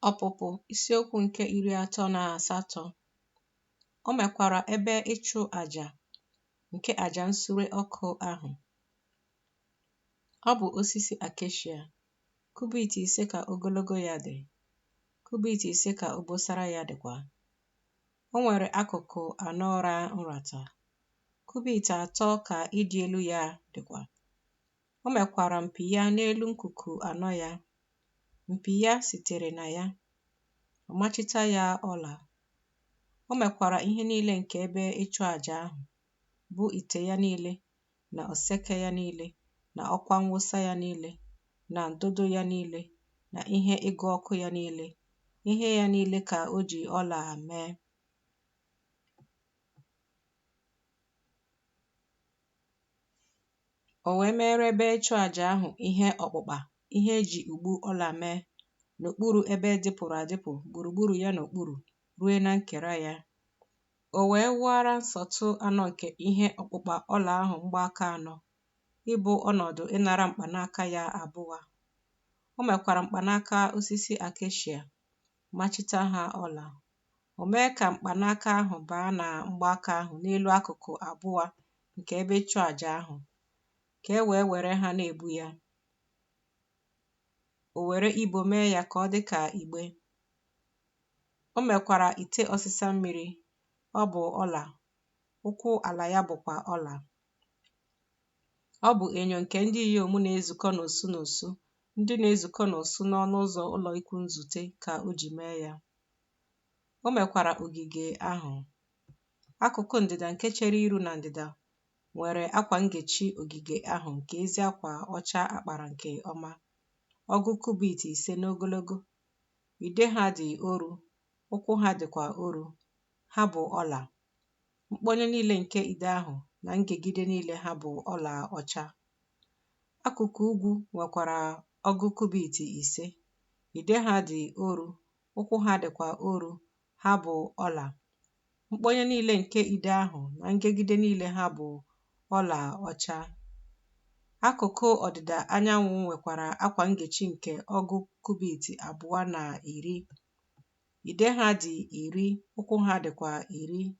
Ọpụpụ isiokwu nke 38. O mekwara ebe ịchụ aja nke aja nsure ọkụ ahụ. Ọ bụ osisi akeshịa, kubit 5 ka ogologo ya dị, kubit 5 ka obosara ya dịkwa. O nwere akụkụ anọ ra nrata, kubit 3 ka ịdị elu ya dịkwa. O mekwara mpi ya n'elu nkuku anọ ya. Mpi ya sitere na ya. Ọ machita ya ọla. O mekwara ihe niile nke ebe ịchụàjà ahụ, bụ ite ya niile, na oseke ya niile, na ọkwa mwụsa ya niile, na ndụdụ ya niile, na ihe ịgụ ọkụ ya niile, ihe ya niile ka o ji ọla mee. O wee meere ebe ịchụàjà ahụ ihe ọkpụkpa, ihe e ji ụgbụ ọla mee, n'okpuru ebe dịpụrụ adịpụ gburugburu ya n'okpuru, ruo na nkera ya. O wee wụọra nsọtụ anọ nke ihe ọkpụkpa ọla ahụ mgbaaka anọ, ịbụ ọnọdụ ịnara mkpanaka ya abụọ. O mekwara mkpanaka osisi akeshịa, machita ha ọla. O mee ka mkpanaka ahụ baa na mgbaaka ahụ n'elu akụkụ abụọ nke ebe ịchụàjà ahụ, ka e wee were ha na-ebu ya. O were ibo mee ya ka ọ dị ka igbe. O mekwara ite ọsịsa mmiri, ọ bụ ọla, ụkwụ ala ya bụkwa ọla. Ọ bụ enyo nke ndị inyom na-ezukọ n'osu n'osu, ndị na-ezukọ n'osu n'ọnụ ụzọ ụlọ ikwu nzute ka o ji mee ya. O mekwara ogige ahụ. Akụkụ ndịda nke chere iru na ndịda nwere akwa ngechi ogige ahụ nke ezi akwa ọcha a kpara nke ọma, ọgụ kubit 5 n'ogologo. Ide ha dị oru, ụkwụ ha dịkwa oru, ha bụ ọla. Mkpọnye niile nke ide ahụ na ngegide niile ha bụ ọla ọcha. Akụkụ ugwu nwekwara ọgụ kubit 5. Ide ha dị oru, ụkwụ ha dịkwa oru, ha bụ ọla. Mkpọnye niile nke ide ahụ na ngegide niile ha bụ ọla ọcha. Akụkụ ọdịda anyanwụ nwekwara akwa ngechi nke ọgụ kubit 2 na 10. Ide ha dị 10, ụkwụ ha dịkwa 10.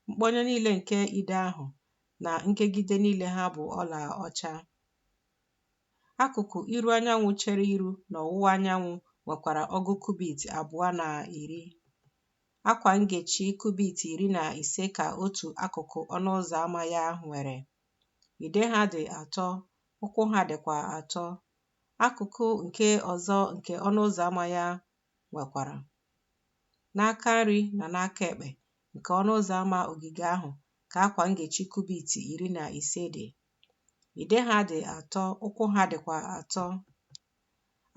Mkpọnye niile nke ide ahụ na ngegide niile ha bụ ọla ọcha. Akụkụ iru anyanwụ chere iru n'ọwụwa anyanwụ nwekwara ọgụ kubit 2 na 10. Akwa ngechi kubit 15 ka otu akụkụ ọnụ ụzọ ama ya nwere. Ide ha dị atọ, ụkwụ ha dịkwa atọ. Akụkụ nke ọzọ nke ọnụ ụzọ ama ya nwekwara. N'aka nri na n'aka ekpe nke ọnụ ụzọ ama ogige ahụ ka akwa ngechi kubit 15 dị. Ide ha dị atọ, ụkwụ ha dịkwa atọ.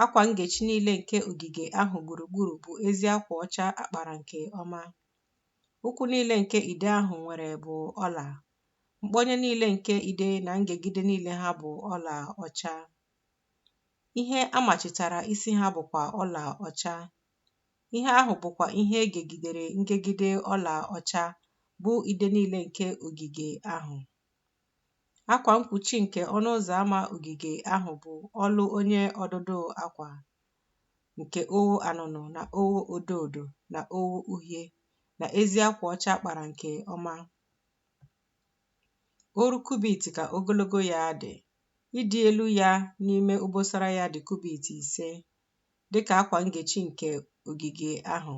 Akwa ngechi niile nke ogige ahụ gburugburu bụ ezi akwa ọcha a kpara nke ọma. Ụkwụ niile nke ide ahụ nwere bụ ọla. Mkpọnye niile nke ide na ngegide niile ha bụ ọla ọcha. Ihe a machitara isi ha bụkwa ọla ọcha. Ihe ahụ bụkwa ihe e gegidere ngegide ọla ọcha, bụ ide niile nke ogige ahụ. Akwa mkpuchi nke ọnụ ụzọ ama ogige ahụ bụ ọlụ onye ọdụdụ akwa, nke ogho anụnụ na ogho odo odo na ogho uhie na ezi akwa ọcha a kpara nke ọma. Oru kubit ka ogologo ya dị, ịdị elu ya n'ime obosara ya dị kubit 5, dị ka akwa ngechi nke ogige ahụ.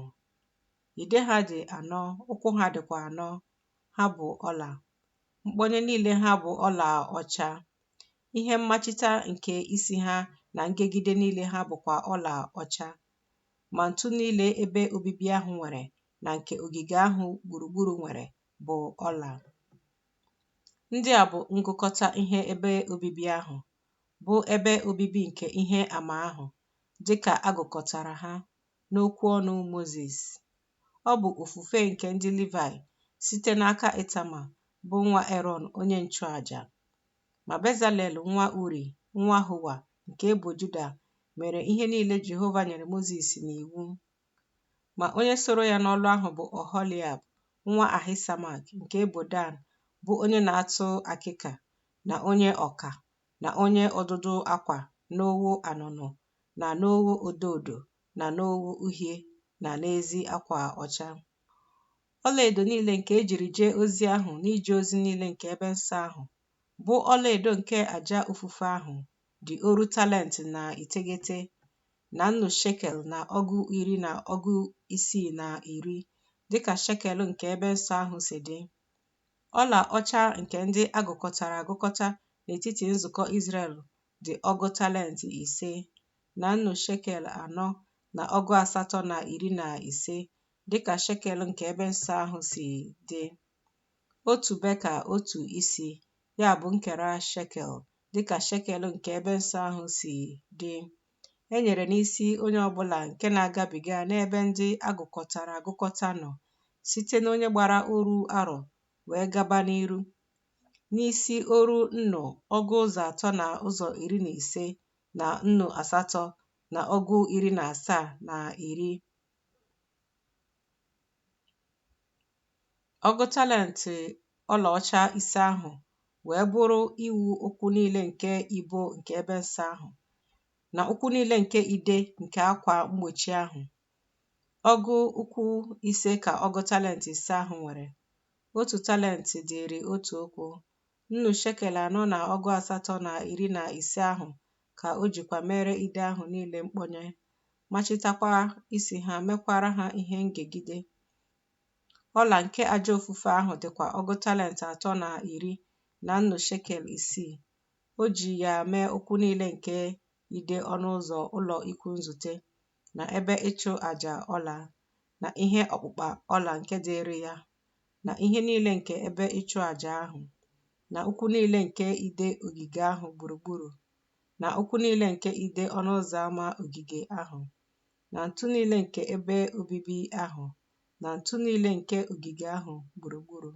Ide ha dị anọ, ụkwụ ha dịkwa anọ, ha bụ ọla. Mkpọnye niile ha bụ ọla ọcha. Ihe mmachita nke isi ha na ngegide niile ha bụkwa ọla ọcha. Ma ntu niile ebe obibi ahụ nwere na nke ogige ahụ gburugburu nwere bụ ọla. Ndị a bụ ngụkọta ihe ebe obibi ahụ, bụ ebe obibi nke ihe ama ahụ, dị ka a gụkọtara ha, n'okwu ọnụ Mozis. Ọ bụ ofufe nke ndị Livaị site n'aka Ịtama bụ nwa Erọn onye nchụaja. Ma Bezalel nwa Uri nwa Hua nke ebo Juda mere ihe niile Jehova nyere Mozis n'iwu. Ma onye soro ya n'ọlụ ahụ bụ Oholiab nwa Ahisamak nke ebo Dan, bụ onye na-atụ akịka, na onye ọka, na onye ọdụdụ akwa n'ogho anụnụ na n'ogho odo odo na n'ogho uhie na n'ezi akwa ọcha. Ọlaedo niile nke e jiri jee ozi ahụ n'ije ozi niile nke ebe nsọ ahụ, bụ ọlaedo nke aja ofufe ahụ, dị oru talent na iteghete, na nnu shekel na ọgụ iri na ọgụ isii na iri, dịka shekel nke ebe nsọ ahụ si dị. Ọla ọcha nke ndị a gụkọtara agụkọta n'etiti nzukọ Izrel dị ọgụ talent ise, na nnu shekel anọ na ọgụ asatọ na iri na ise, dịka shekel nke ebe nsọ ahụ si dị. Otu beka otu isi, ya bụ nkera shekel, dịka shekel nke ebe nsọ ahụ si dị. E nyere n'isi onye ọ bụla nke na-agabiga n'ebe ndị a gụkọtara agụkọta nọ, site n'onye gbara oru arọ wee gaba n'iru, n'isi oru nnu ọgụ ụzọ atọ na ụzọ iri na ise na nnu asatọ na ọgụ iri na asaa na iri. Ọgụ talent ọlaọcha ise ahụ wee bụrụ iwu ụkwụ niile nke ibo nke ebe nsọ ahụ, na ụkwụ niile nke ide nke akwa mgbochi ahụ. Ọgụ ụkwụ ise ka ọgụ talent ise ahụ nwere. Otu talent dịịrị otu ụkwụ. Nnu shekel anọ na ọgụ asatọ na iri na ise ahụ ka o jikwa mere ide ahụ niile mkpọnye, machitakwa isi ha, mekwara ha ihe ngegide. Ọla nke aja ofufe ahụ dịkwa ọgụ talent atọ na iri na nnu shekel isii. O ji ya mee ụkwụ niile nke ide ọnụ ụzọ ụlọ ikwu nzute, na ebe ịchụ aja ọla, na ihe ọkpụkpa ọla nke dịịrị ya, na ihe niile nke ebe ịchụ aja ahụ, na ụkwụ niile nke ide ogige ahụ gburugburu, na ụkwụ niile nke ide ọnụ ụzọ ama ogige ahụ, na ntu niile nke ebe obibi ahụ, na ntu niile nke ogige ahụ gburugburu.